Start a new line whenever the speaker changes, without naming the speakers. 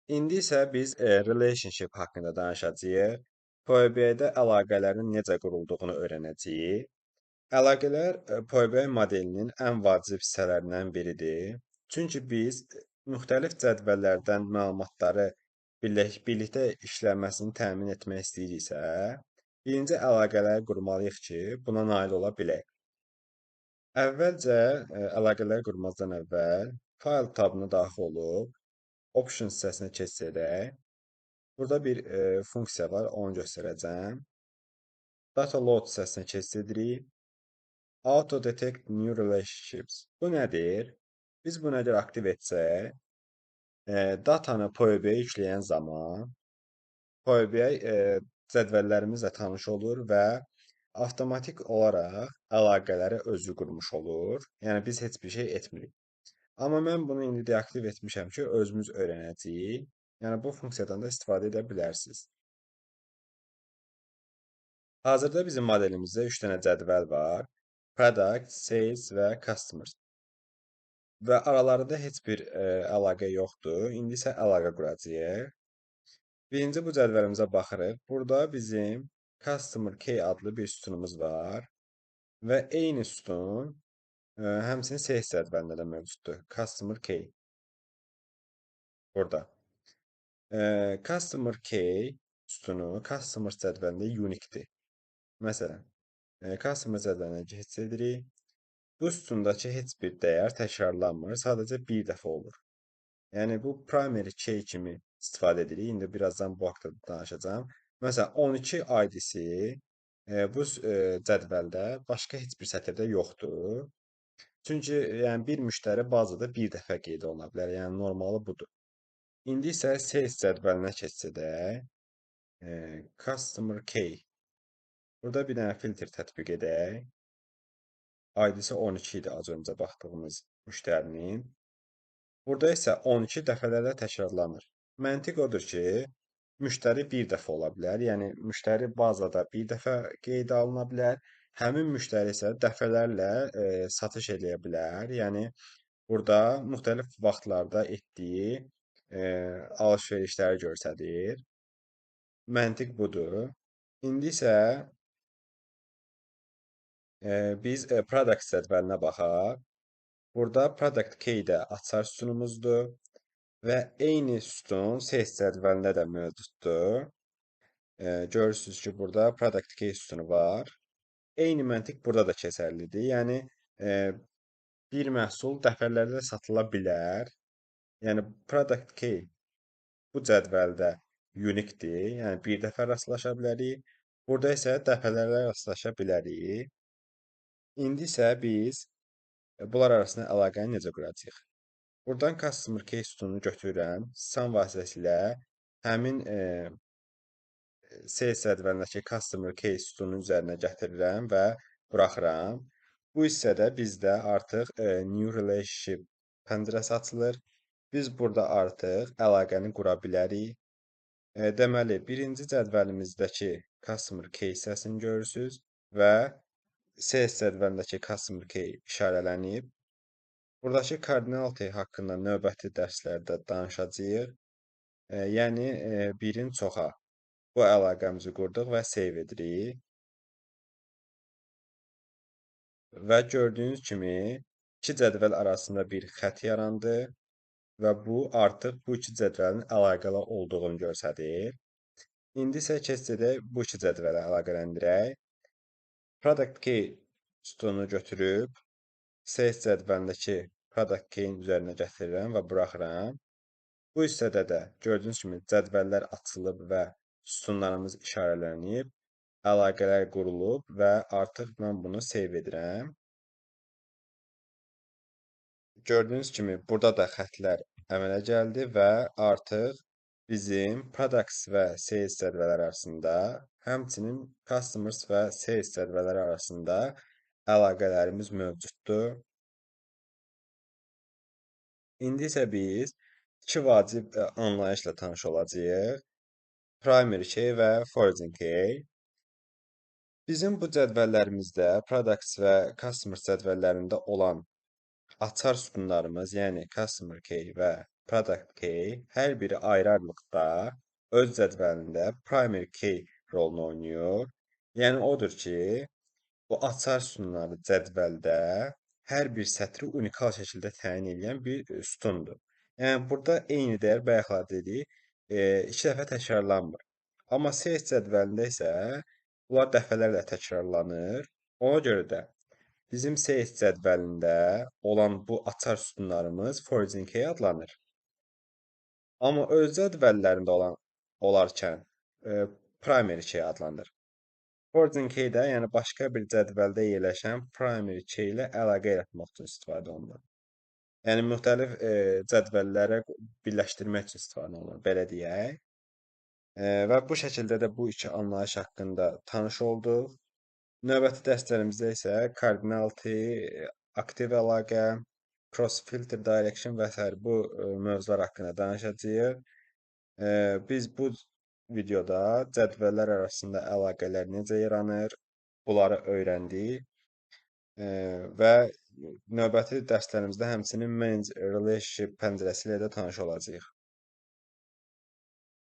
İndi isə biz relationship haqqında danışacağıq. Power BI-də əlaqələrin necə qurulduğunu öyrənəcəyik. Əlaqələr Power BI modelinin ən vacib hissələrindən biridir. Çünki biz müxtəlif cədvəllərdən məlumatları birlikdə işlənməsini təmin etmək istəyiriksə, birinci əlaqələri qurmalıyıq ki, buna nail ola bilək. Əvvəlcə əlaqələri qurmazdan əvvəl File tabına daxil olub Options hissəsinə keçid edək. Burada bir funksiya var, onu göstərəcəm. Data Load hissəsinə keçid edirik. Auto Detect New Relationships. Bu nədir? Biz bunu əgər aktiv etsək, datanı Power BI yükləyən zaman Power BI cədvəllərimizlə tanış olur və avtomatik olaraq əlaqələri özü qurmuş olur. Yəni biz heç bir şey etmirik. Amma mən bunu indi deaktiv etmişəm ki, özümüz öyrənəcəyik. Yəni bu funksiyadan da istifadə edə bilərsiniz. Hazırda bizim modelimizdə 3 dənə cədvəl var. Product, Sales və Customers. Və aralarında heç bir əlaqə yoxdur. İndi isə əlaqə quracağıq. Birinci bu cədvəlimizə baxırıq. Burada bizim Customer Key adlı bir sütunumuz var. Və eyni sütun həmçinin Sales cədvəlində də mövcuddur. Customer Key. Burada. Customer Key sütunu Customers cədvəlində unique-dir. Məsələn, Customer cədvəlinə keçid edirik. Bu sütundakı heç bir dəyər təkrarlanmır, sadəcə bir dəfə olur. Yəni bu primary key kimi istifadə edirik. İndi birazdan bu haqda danışacağam. Məsələn, 12 ID-si bu cədvəldə başqa heç bir sətirdə yoxdur. Çünki yəni bir müştəri bazada bir dəfə qeyd oluna bilər. Yəni normalı budur. İndi isə Sales cədvəlinə keçid edək. Customer Key. Burada bir dənə filtr tətbiq edək. ID-si 12 idi az öncə baxdığımız müştərinin. Burada isə 12 dəfələrlə təkrarlanır. Məntiq odur ki, müştəri bir dəfə ola bilər. Yəni müştəri bazada bir dəfə qeydə alına bilər. Həmin müştəri isə dəfələrlə satış eləyə bilər. Yəni burada müxtəlif vaxtlarda etdiyi alış-verişləri göstərir. Məntiq budur. İndi isə biz Product cədvəlinə baxaq. Burada Product Key də açar sütunumuzdur və eyni sütun Sales cədvəlində də mövcuddur. Görürsünüz ki, burada Product Key sütunu var. Eyni məntiq burada da keçərlidir. Yəni bir məhsul dəfələrlə satıla bilər. Yəni Product Key bu cədvəldə unique-dir. Yəni bir dəfə rastlaşa bilərik. Burada isə dəfələrlə rastlaşa bilərik. İndi isə biz bunlar arasında əlaqəni necə quracağıq? Buradan Customer Key sütununu götürürəm. Sum vasitəsilə həmin Sales cədvəlindəki Customer Key sütununun üzərinə gətirirəm və buraxıram. Bu hissədə bizdə artıq New Relationship pəncərəsi açılır. Biz burada artıq əlaqəni qura bilərik. Deməli, birinci cədvəlimizdəki Customer Key hissəsini görürsünüz və Sales cədvəlindəki Customer Key işarələnib. Buradakı kardinality haqqında növbəti dərslərdə danışacağıq. Yəni birin çoxa bu əlaqəmizi qurduq və save edirik. Və gördüyünüz kimi iki cədvəl arasında bir xətt yarandı və bu artıq bu iki cədvəlin əlaqəli olduğunu göstərir. İndi isə keçid edək bu iki cədvələ əlaqələndirək. Product Key sütununu götürüb Sales cədvəlindəki Product Key-in üzərinə gətirirəm və buraxıram. Bu hissədə də gördüyünüz kimi cədvəllər açılıb və sütunlarımız işarələnib, əlaqələr qurulub və artıq mən bunu save edirəm. Gördüyünüz kimi burada da xətlər əmələ gəldi və artıq bizim Products və Sales cədvəlləri arasında, həmçinin Customers və Sales cədvəlləri arasında əlaqələrimiz mövcuddur. İndi isə biz iki vacib anlayışla tanış olacağıq. Primary Key və Foreign Key. Bizim bu cədvəllərimizdə Products və Customers cədvəllərində olan açar sütunlarımız, yəni Customer Key və product key hər biri ayrı-ayrılıqda öz cədvəlində primary key rolunu oynayır. Yəni odur ki, bu açar sütunları cədvəldə hər bir sətri unikal şəkildə təyin edən bir sütundur. Yəni burada eyni dəyər bayaqlar dedik, iki dəfə təkrarlanmır. Amma sales cədvəlində isə bunlar dəfələrlə təkrarlanır. Ona görə də bizim sales cədvəlində olan bu açar sütunlarımız foreign key adlanır. Amma öz cədvəllərində olarkən primary key adlanır. Foreign key də, yəni başqa bir cədvəldə yerləşən primary key ilə əlaqə yaratmaq üçün istifadə olunur. Yəni müxtəlif cədvəllərə birləşdirmək üçün istifadə olunur, belə deyək. Və bu şəkildə də bu iki anlayış haqqında tanış olduq. Növbəti dərslərimizdə isə cardinality, aktiv əlaqə, cross filter direction və sair bu mövzular haqqında danışacağıq. Biz bu videoda cədvəllər arasında əlaqələr necə yaranır, bunları öyrəndik. Və növbəti dərslərimizdə həmçinin Manage Relationship pəncərəsi ilə də tanış olacağıq.